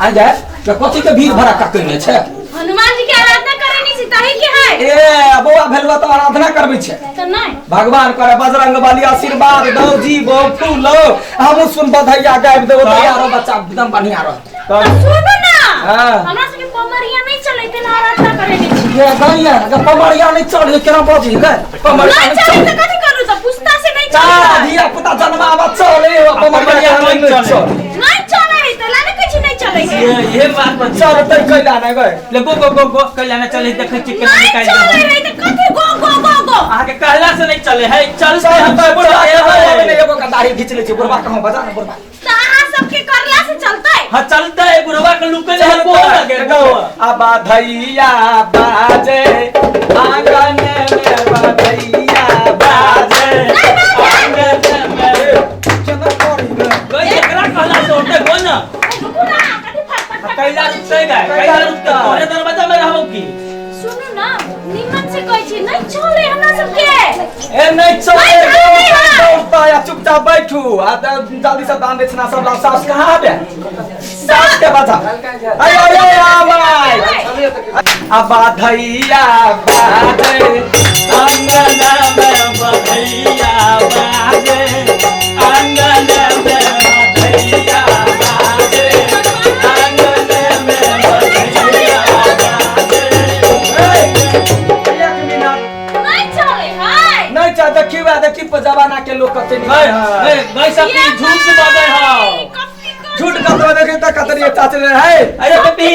आ जाए त कथी के भीड़ भड़ाका कइने छै? हनुमान जी के आराधना करे नहीं छी ताही के है। ए बौआ भेलुआ त आराधना करबै छै। त नहीं। भगवान करे बजरंग बली आशीर्वाद दौ, जीवो फूलो, हमहूँ सुन बधैया गाबि देबो त यारो बच्चा एकदम बढ़िया रहत। त सुनू ना, हाँ। हमरा सबके पमरिया नहीं चले ते आराधना करे नहीं छी। ये गैया गे पमरिया नहीं चढ़े केना बजी गे? पमरिया नहीं नहीं चले चढ़े। त कथी करू? त पुस्ता से नहीं ता चले। धिया पुता जन्मावा चले, पमरिया नहीं चले। नहीं चले है त लाने कछि नहीं चले है। ये बात पर चलतै कैला नहि गे? ले गो गो गो गो कैला ना चले, देखै छी केना नहीं निकालि चले देबै। है त कथी गो गो गो गो? अहाँके कहला से नहीं चले है, चलते हम चलतै बुढ़वा के चले हवा है। में एगो के दाढ़ी घीच लै छै बुढ़वा के, हम बजा ना बुढ़वा। त अहाँ सबके करला से चलतै? हाँ चलते, बुढ़वा के लुके ले गो लगे गो। अब धैया बाजे आंगन में, बधैया बाजे आंगन में। केना करी गे? गई एकरा कहला से होते गो ना। रुकू ना, कथी फट फट फट। कैला रुकते गए, कैला रुकते? तोरे दरवाजा में रहबो की? सुनू ना, निमन से कहै छी, नहीं चले हमरा सबके। ए नहीं चले। नहीं, नहीं, दौड़ता या चुपचाप बैठू आ जल्दी से दान दक्षिणा सब लाओ। सास कहाँ आबे? सास के बजा। अरे अरे आवाज अब धैया बाजे आंगन में बधैया बाजे, आंगन में बधैया बाजे, आंगन में बधैया बाजे। एक मिनट। नहीं चले है। नहीं चाह देखी वा देखी पर जमाना के लोग कते गई निकल है। गई गई सब की झूठ बाजे हो। झूठ कतरो देखी त कतरी चाचे है। अरे बेबी,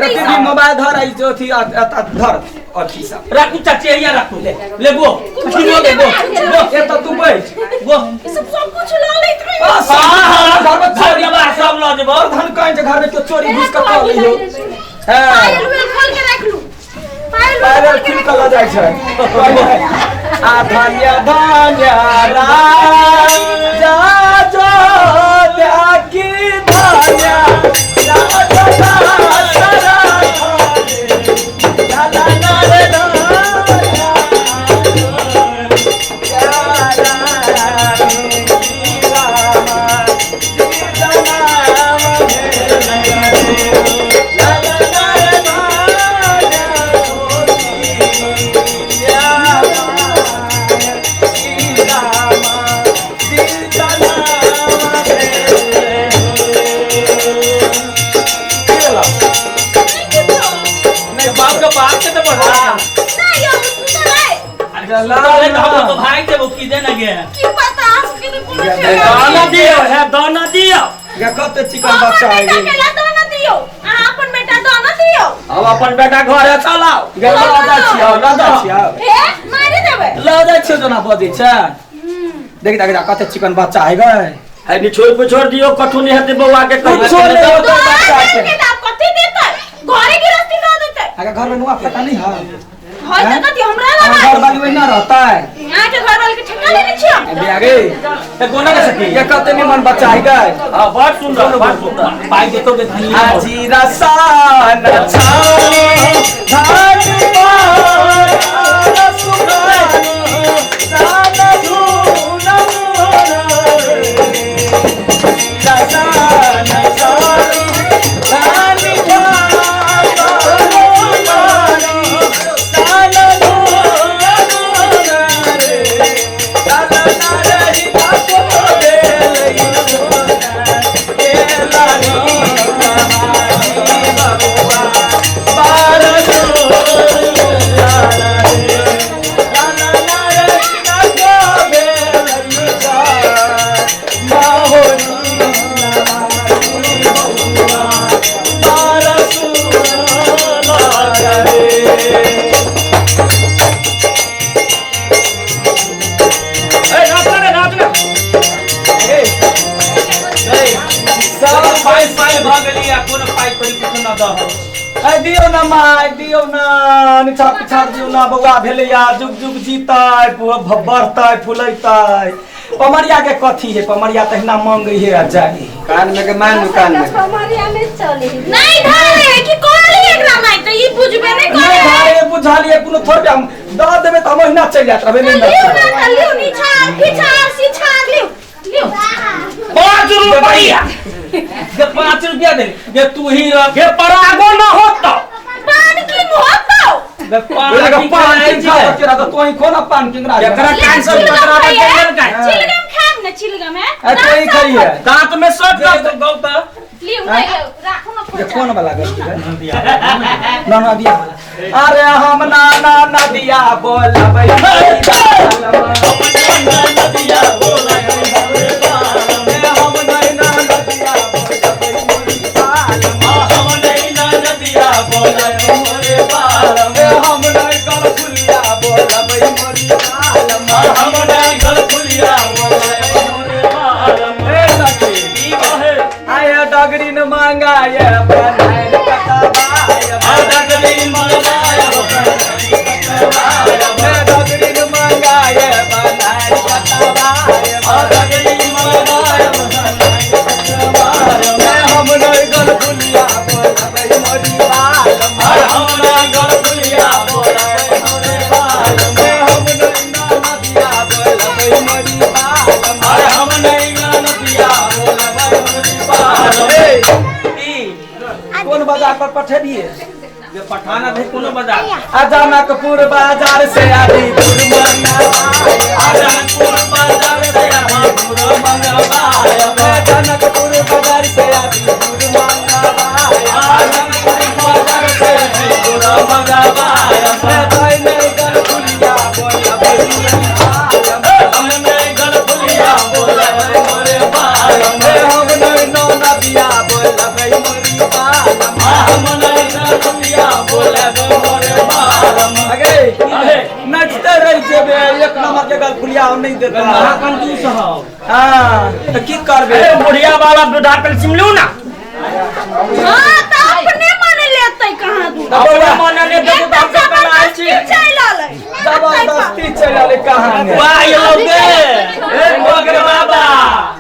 रे टीवी मोबाइल धर आई जो थी धर अथी सब राखू चाची, हैया राखू। ले ले गो गो ले गो गो। ए त तू बैठ गो। ई सब सब कुछ ल लैत रहे। आ, हाँ हाँ घर में घर चोरी जबा सब ल जेबो। धन कहीं जे घर में क्यों चोरी घुस के कर लियो। पायल उयल खोल के रख लू, पायल उयल पैर खोल के खुल रख के ल जाइ छै। आ धन्य धन्य राजा जो त्यागी, धन्य राजा दशरथ बाप के बाप के तो बढ़ा। नहीं यो सुतल है। अरे सुतल है तो हम तो भाग जेबो की दे ना गे। की पता सबके तो कोनो ठेका दाना दियो है, दाना दियो। गे कते चिकन हमर बच्चा बेटा है के ला दाना दियो, अहाँ अपन बेटा दाना दियो। हम अपन बेटा घरे चलाओ। गे लऽ जाइ छियौ, लऽ जाइ छियौ। हे मारि देबै। लऽ जाइ छियौ जेना बजै छै। देख देख देख कते चिकन बच्चा है गे। है निछोड़ पुछोड़ दियो, कठो नहीं हेतै बौआ के कहियो। कुछो नहि होतै तो बच्चा के। के त कथी देतै? घरे गृहस्थी दऽ देतै। अगर घर में नुआ फटा नहीं है है त कथी हमरा घर लगा वाली वही ना रहता है। अहाँ के घर वाले के ठेका लेने छियै हम। अभी आगे ए गोना के सखी। ये कते निमन बच्चा है गे। हाँ बड़ सुंदर, बड़ सुंदर। पाई देतो के धनी। आजी रसान छानी धान पार सुखानो दान धून रसान छानी धान पार दान धून रे दान रही को ए नाच रे, नाच रे। सब पाई पाई भऽ गेली आ कोनो पाई करी कुछ न दह। अरे दियौ ना माय, दियौ ना, निछाड़ पिछाड़ दियौ ना। बौआ भेलैया, जुग जुग जीतै, बढ़तै फुलैतै। पमरिया के कथी है? पमरिया तहिना मांगै है आ जाइ। कान में के मान, कान में। नहीं धारे कि कहली एकरा माय त ई बुझबे नहीं नहीं करे। भाई बुझलियै कोनो थोड़बे हम दऽ देबै तऽ हम ओहिना चलि जाइत रहबै। नहीं लिउ ना त लिउ, निछार पिछार सिछार लिउ लिउ। 5 रुपया। जे 5 रुपया दे जे तू ही रख। के परागो न होतो। पान की होतो। जे पान एगो की पान खाइ किंग छै। खा के तो ही कोना पान किंग रा एकरा कान से पकड़ा के गेल काय? चिलगम खाम ना चिलगम है। ए तो ही खाइए। दांत में सट जे तो गौता लिउ नहीं राखू ना ये खोजा। कौन वाला गलती है? ना ना दिया वाला। अरे हम ना ना नदिया बोलबै नदिया बोला हम नहीं ना नदिया बोलबै मोरी पालमा। हम नहीं ना नदिया बोला मोरे पालम। हम नहीं गलफुलिया बोलबै मोरी पालमा। हम नहीं गलफुलिया बोला मोरे पालम। ए सखी की कहे? आय डगरी न मांगाय बनाय कतबाय। डगरी मंगाय डगरी न मांगाय बनाय कतबाय। डगरी मंगाय हम नहीं गलफुलिया बोलबै मोरी पालमा। हम नहीं गलफुलिया बोला मोरे पालम। हम नहीं नदिया बोलबै मोरी पालमा। हम नहीं नदिया बोला मोरे पालम। कोन बाजार पर पठेलिए? जे पठाना थे कोनो बाजार। आ जनकपुर बाजार से आदिपुर मंगवाय। जनकपुर बाजार से आदिपुर मंगवाय। जनकपुर बाजार से आदिपुर मंगवाय। जनकपुर बाजार से आदिपुर मंगवाय। नहीं गलफुलिया बोलबै मोरी पालमा। हम नहीं गलफुलिया बोलबै मोरे पालम। हम नहीं नौ नदिया बोलबै मोरी पालमा। हम नहीं गलफुलिया बोलबै मोरे पालम। अगे नचते रह जेबे, एक नंबर के गलफुलिया हम नहीं देता। महा कंजूस हौ। हाँ तो की करबे? अरे बुढ़िया वाला वृद्धा पेंशन लू ना। हां त अपने मन लेतै कहां दू। अपने मन ने देबू त हम सब आयल छी। चलि आलै। जबरदस्ती चलि आलै कहाँ ने। वाह ये लो गे ए मगर बाबा।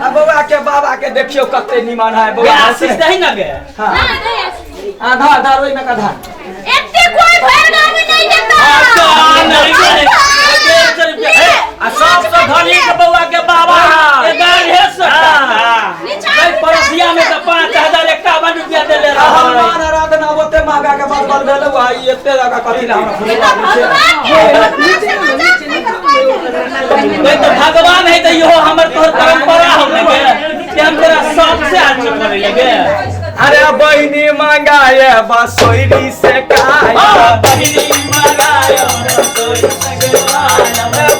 आ बौआ के बाबा के देखियो कते निमन है बौआ। आशीष दही ना गे। हां नहीं नहीं आशीष। आधा आधा ओइ में आधा। एते कोई भर गांव में नहीं देता। नहीं गे 150 रुपया। आ सब से धनी के बौआ के बाबा 1100 नीचा पड़ोसिया में तो 5051 रुपया देले रहा। हनुमान आराधना ओते महंगा के बाल बाल भेल आ ई एते जगह कथी ला हमरा ई त भगवान के भगवान से मजाक नहीं कर पाई। तो भगवान है तो इहो हमर तोहर परंपरा हो लगे कि हम तोरा सबसे अच्छा करे लगे। अरे बहिनी मंगाए बसोरी से काय। बहिनी मंगाए बसोरी से काय।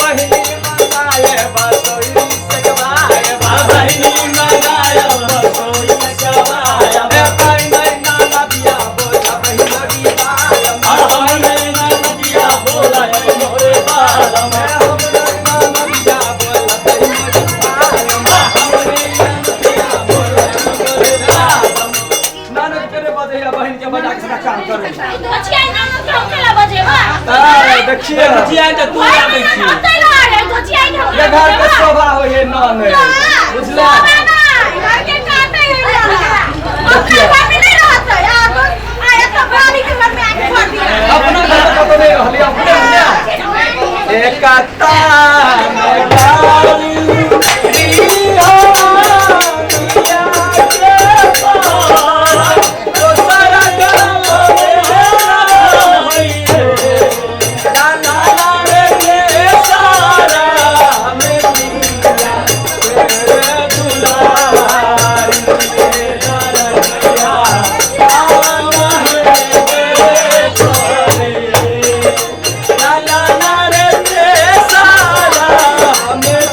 बहिनी मंगाए बसोरी से काय। बहिनी मंगाए बसोरी से काय। बहिनी नदिया बोला बहिनी पालम। बहिनी नदिया बोला मोरे पालम। नदिया बोला बहिनी पालम। नानक तेरे बजैया बहिन के बजा के काम करू। धोचिया ना हम केला बजेबा। आ देखिए धोचिया त तू आबै छी। धोचिया ये घर के शोभा हो ये नन बुझला। घर के काटे है अपना घर में नहीं रहता यार। आया तो बारी के घर में आके छोड़ दिया। अपना घर में तो नहीं रहली अपने एकता में गाऊ रिया ला ला रे सारा में।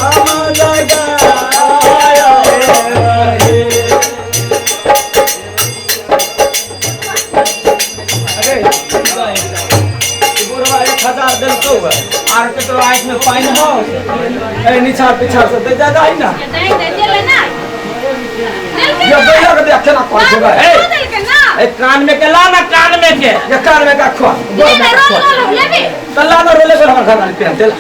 हम लगाए रहे। अरे ई बुढ़वा 1000 देलकौ है। आर केकरो आँखि में पानि हो। ए निछाड़ पिछाड़ से दे जा ही ना। नहीं दे देले ना। देलकै ये ना। बैला के देख केना कर देबै। बाबू देलकै ना। ए कान में के ला ना, कान में के। ये कान में का खुआ। ले ले रोल रोल लेबी। तल्ला ना रोले पर हमर घर वाली पेन देला।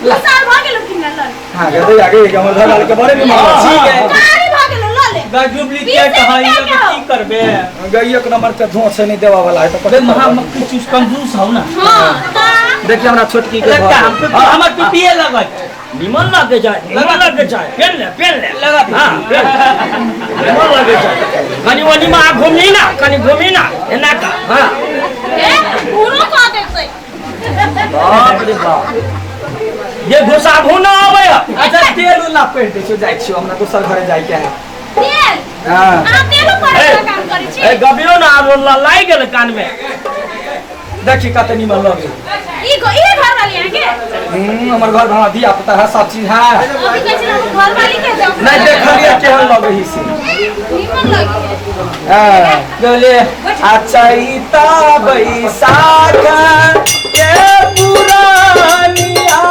दू साल भऽ गेल कि ना लल। हां के दे आगे के हमर घर वाले के बड़े बीमार ठीक है। कारी भऽ गेल लल ले। डुप्लीकेट है ई लोग की करबे? गई एक नंबर के धों से नहीं देवा वाला है तो बे महामक्खी चूस कंजूस हौ ना। हां त देखिए हमरा छोटकी के लगता घर। हम हमर टुपिए लगत। निमन लगे जाए, निमन लगे जाए। पेन ले, पेन ले। लगा दे। हाँ, पेन। निमन लगे जाए। कनी ओनी में आ घूमी ना, कनी घूमी ना, एना का। हाँ। ए पूरो कऽ देतै। बाप रे बाप। ये घुसाबू ना आबै है। अच्छा तेल उल ना पेट दै छियो, जाइ छियो हमरा दोसर घरे जाइ के है। तेल हां अहाँ तेलो पर ए। काम करै छी। ए गबियो ना आब लाई गेल कान में। देखी कते निमन लगे। ई ई घर वाली अहाँके? हमर घर में हमरा धिया पुता है, सब चीज है। अभी कहै छी हम घर वाली के जाउ। नहीं देखलिए केहन लगे ही से। निमन लगे। हां बोले अचैता बैसाख के पुरानिया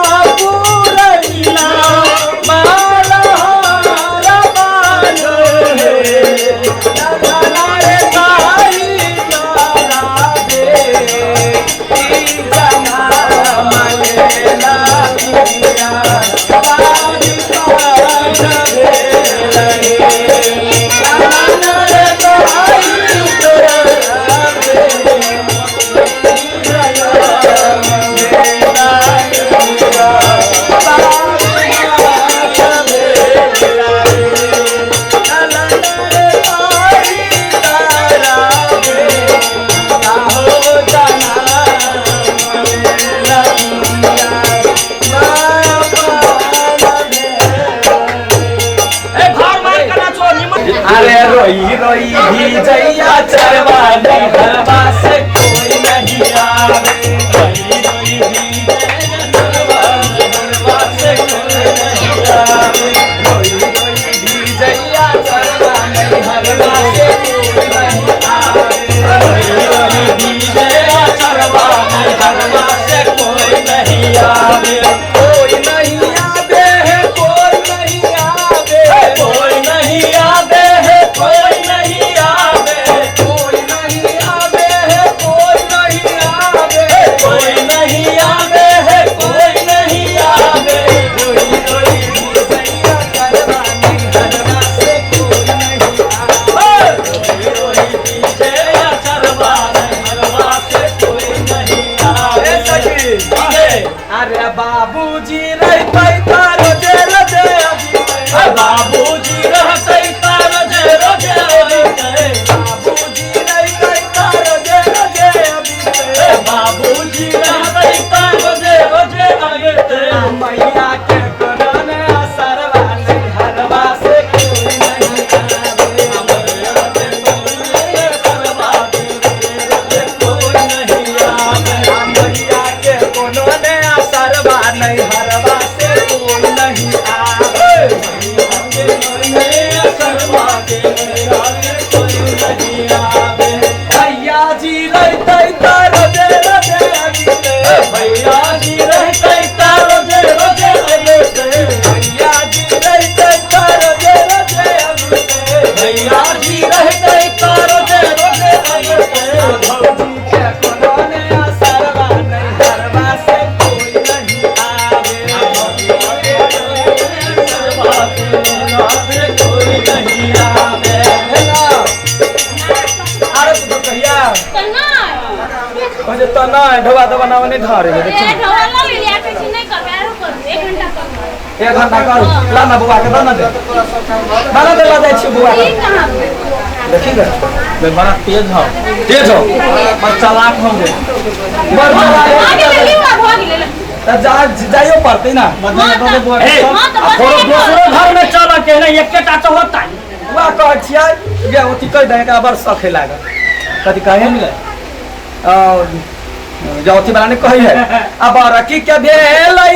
पुरैना माला रबानो हे ला रे ताई तारा दे ई जना मलेला पिया बारी पाठ रे रे ला रे ताई तारा दे ए भार मार के नाचो निमन। अरे रोई रोई भी जैया चरवा नहीं हरवा से कोई नहीं आवे। रोई रोई भी जैया चरवा नहीं हरवा से कोई नहीं आवे। रोई रोई भी जैया चरवा नहीं हरवा से कोई नहीं आवे। रोई रोई भी जैया चरवा नहीं हरवा से कोई नहीं आवे। कोई नहीं आवे है, कोई नहीं आवे। कोई नहीं आवे है, कोई नहीं आवे। कोई नहीं आवे है, कोई नहीं आवे। कोई नहीं आवे है, कोई नहीं आवे। रोई रोई भी जैया चरवा नहीं हरवा से कोई नहीं आवे। रोई रोई भी जैया चरवा नहीं हरवा से कोई नहीं आवे। ए सखी। हे, अरे बाबूजी रहतै त रोजे रोजे अबितै। बाबूजी रहतै त रोजे रोजे अबितै। बाबूजी रहतै त रोजे रोजे अबितै। बाबूजी रहतै त रोजे रोजे अबितै। मैया के कोरोना असरवा नहीं हरवा से कोई नहीं आवे। मैया के कोरोना असरवा नहीं हरवा से कोई नहीं आवे। भैया जी रहतै त रोजे रोजे अबितै। भैया जी रहतै त रोजे रोजे अबितै। भैया जी रहतै त रोजे रोजे अबितै। भैया जी रहतै त रोजे रोजे अबितै। भौजी के कोनो ने असरवा नहीं हरवा से कोई नहीं आवे। कोई नहीं आवे। है ना? आरो कुछो कहिया? त नहि। कहै छै तऽ नहि, ढोबा तोबा नाम नहि धरे है, ए देखी। ढोवा लऽ लेलियै, कहै छी नहि करबै, आरो करू, 1 घंटा करू। 1 घंटा करू। ला ना बौआ के, ला ना दे। ला ना दे, ला जाइ छियौ बौआ के। ई कहाँ? देखी गे। बे बड़ा तेज हौ। तेज हौ। बड़ चालाक हौ गे। बड़ भऽ चलाक। गेलै, लिअ, भऽ गेलै। तऽ जाइयो पड़तै ना। बदले बदले बुआ ए, हँ तऽ आ कोनो बदले दोसरो घर में चलऽ के नहि एकेटा तऽ होतै। वएह कहै छियै गे, अथी कहि दही, एकरा बड़ शौक लागल। कथी कहै? गे? और जो अथी वाला नहीं कही है। अब बड़की के भेलै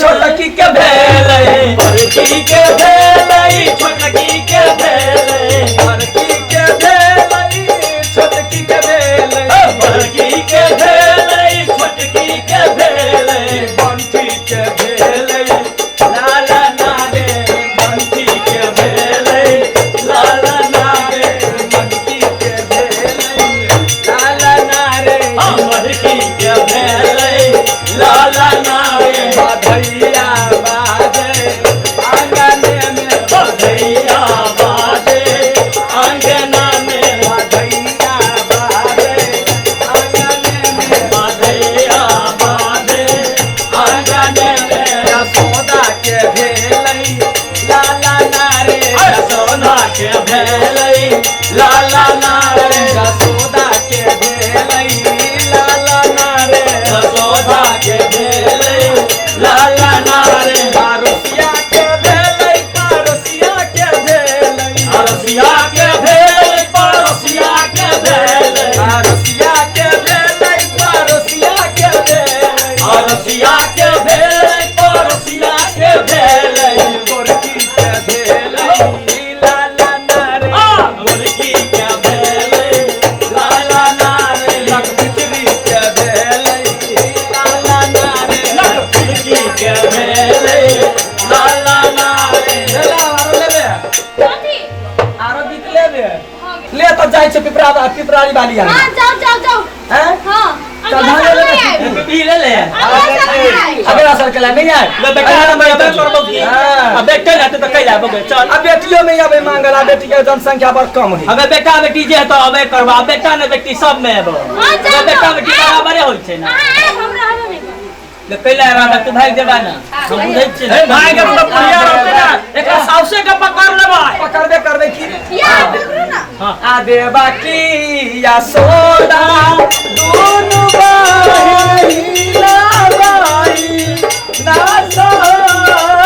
छोटकी के भेलै, बड़की के भेलै छोटकी के भेलै, बड़की के भेलै छोटकी के भेलै, बड़की के भेलै छोटकी के भेलै, बंठी के भेलै लाला नागे, बंठी के भेलै लाला नागे, बंठी के भेलै लाला नारे, बड़की के भेलै लाला नागे, बधैया बाजे आंगने में, बधैया बाजे आंगना में, बधैया बाजे आंगने में, बधैया बाजे आंगने में, यशोदा के भेलै लाला नारे, यशोदा के भेलै लाला नारे, यशोदा के भेलै लाला नारे, यशोदा के भेलै लाला नारे, पारसिया के भेलै पारसिया के भेलै, अरसिया के भेलै पड़ोसिया के भेलै, पारसिया के भेलै पारसिया के भेलै, अरसिया के भेलै पड़ोसिया के भेलै, गोरकी के भेलै लाला नारे, मुर्गी के भेलै लाला नारे, लखपिचरी के भेलै लाला नारे, मुर्गी के भेलै लाला नारे। लेला आरो लेबे, कथी? आरो गीत लेबे, भऽ गेल। ले तऽ जाइ छै पिपरा पिपरारी वाली आर। हाँ जाओ जाओ जाओ। हैं? हाँ चल, अगला धान साल ले ले। नहीं आएब। पी ले ले। अगला साल नहीं आएब। अगला साल के लिए नहीं आए। ले बेटा हम अबे करबो की? हाँ। अब बेटे रहते तो कैला आबो चल। अब बेटियों में अबे मांगल, आ बेटी के जनसंख्या बड़ कम है। अबे बेटा बेटी जे है तो अबे करबा, बेटा ने बेटी सब में आबो। हाँ, जाओ, बेटा जाओ। बेटी बराबरे होय छै ना। अहाँ आएब, हम रहबे नहि करब। ले कैला रहबे तू भागि जेबा ना, हम बुझै छियै। ए भाई के तो पुलिया रहते ना, एकरा साउसे के पकड़ लेबै। पकड़बे करबे की? या पकड़ू ना। आ देवा की यशोदा दुनु बहिना बाई ना सहाय।